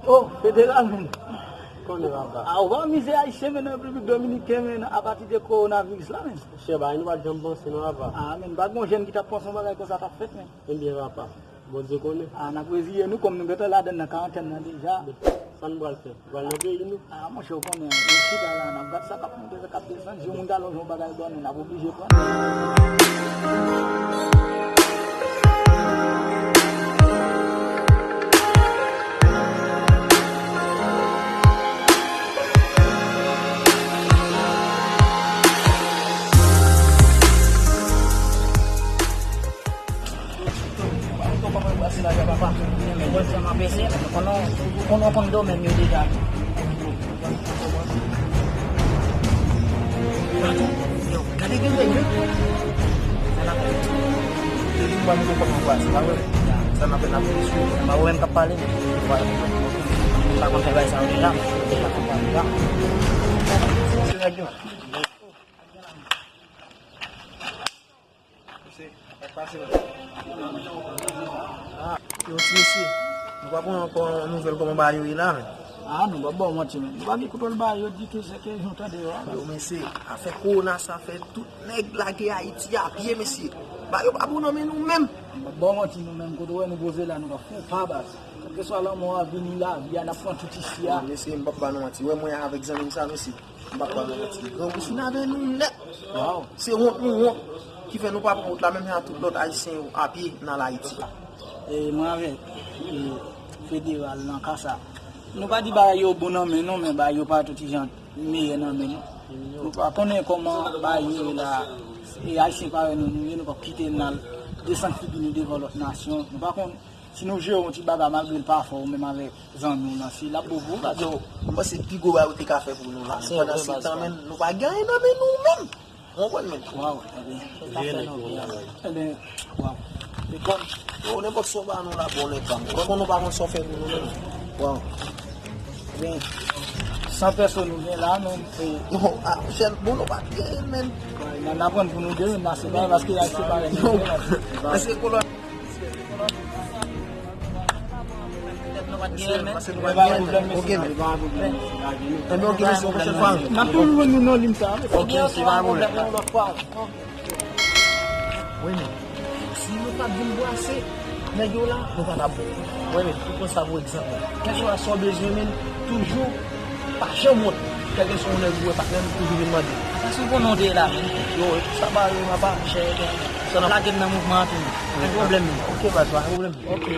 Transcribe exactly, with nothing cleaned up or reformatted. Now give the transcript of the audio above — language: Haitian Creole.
Oh, federal, men. Konnen, papa. Ah, ou pa mize ayisyen, men, nan Repiblik Dominiken, men, apati de kowonaviris la, men. Chè, bagay nou pa t janm panse, non, papa. Ah, men, pa gen yon jèn ki t ap panse yon bagay konsa t ap fèt, men. Ebyen, papa, Bondye konnen. Ah, n ap reziye nou, kòm nou gentan ladann nan karantèn nan deja. Sa nou pral fè? Nou pral nan peyi nou? Ah, monchè, ou konnen, nou chita la, n ap gad sa k ap monte, sa k ap desann. Si yon moun ta lonje yon bagay ban nou, n ap oblije pran. Mwen vrèman prese, men konnen, konnen, konnen dòmi yo deja. Yo, gade gen nèg, wi. Sa n ap fè? Yo di m pa mete kòb nan bras, pa vre? Sa n ap fè, n ap fè sou. Mwen menm k ap pale. Mwen pa konn fè bagay sa yo deja. Mwen pa konn fè bagay sa yo deja. Se nèg yo. Mesye, sa k pase la? Ah, yo, ti mesye, nou pa konn ankò nouvèl kòman bagay yo ye la, men. Ah, nou pa ba w manti, men. Nou pa gen kontwòl bagay yo ditou, se ke nou tande yo a. Yo, mesye, afè kowona sa fè tout nèg lage Ayiti a pye, mesye. Bagay yo pa bon nan men nou menm. Nou pa ba w manti, nou menm, kote w wè nou poze la, nou pa fè pa baz. Kèlkeswa lanmò a vini, lavi a, n ap pran tout isi a. Mesye, m p ap ba nou manti. Wè mwen avèk zanmi m sa, mesye. M p ap ba nou manti. Grangou fin avè nou nèt. Waw. Se wont nou wont ki fè nou pa pran wout la menm jan ak tout lòt ayisyen yo a pye nan Ayiti. E mwen avèk, e, federal nan ka sa. Nou pa di bagay yo bon nan men nou, men bagay yo pa tout jan meyè nan men nou. Nou pa konnen kòman bagay yo ye la. E ayisyen parèy nou, nou ye, nou p ap kite n al desann figi nou devan lòt nasyon. Nou pa konn si nou jere yon ti bagay malgre l pa fò, ou menm avèk zanmi w nan, si l ap bon pou ou, baz. Yo, m panse pi gwo bagay ou te ka fè pou nou la. Men pandan se tan, men, nou pa gen anyen nan men nou menm. Ou konprann, men? Waw, ebyen, se sa k fè nou byen. Ebyen, waw. Se kòm. Yo, nenpòt sa w ba nou la, bon, nèg pa m. Ou konn nou pa konn sa w fè pou nou menm. Waw. Ebyen, san pèsòn nou gen la, nou, e. Non, ah, chèf, bon, nou pa t gen, men. N ap pran pou nou de, n ap separe, paske y ap separe nou. Non, paske kolòn. Ok, men. Ebyen, ok, mesye, pwochèn fwa. N ap toujou jwenn nou nan liy sa. Ok, mesye, pa pwoblèm. Wi, men. Si nou pa t vin brase nèg yo la, nou pa t ap bon. Wi, men, tou pran sa pou egzanp, men. Kèlkeswa sa w bezwen, men, toujou, pa janm wont. Kèlkeswa yon nèg ou wè patnè m, toujou vin mande. Apa si w konnen w te la, men. Yo, sa pa rive, papa. Chè, sa n ap lage m nan mouvman an tou. Pa gen pwoblèm, men. Ok, baz, pa gen pwoblèm. Ok.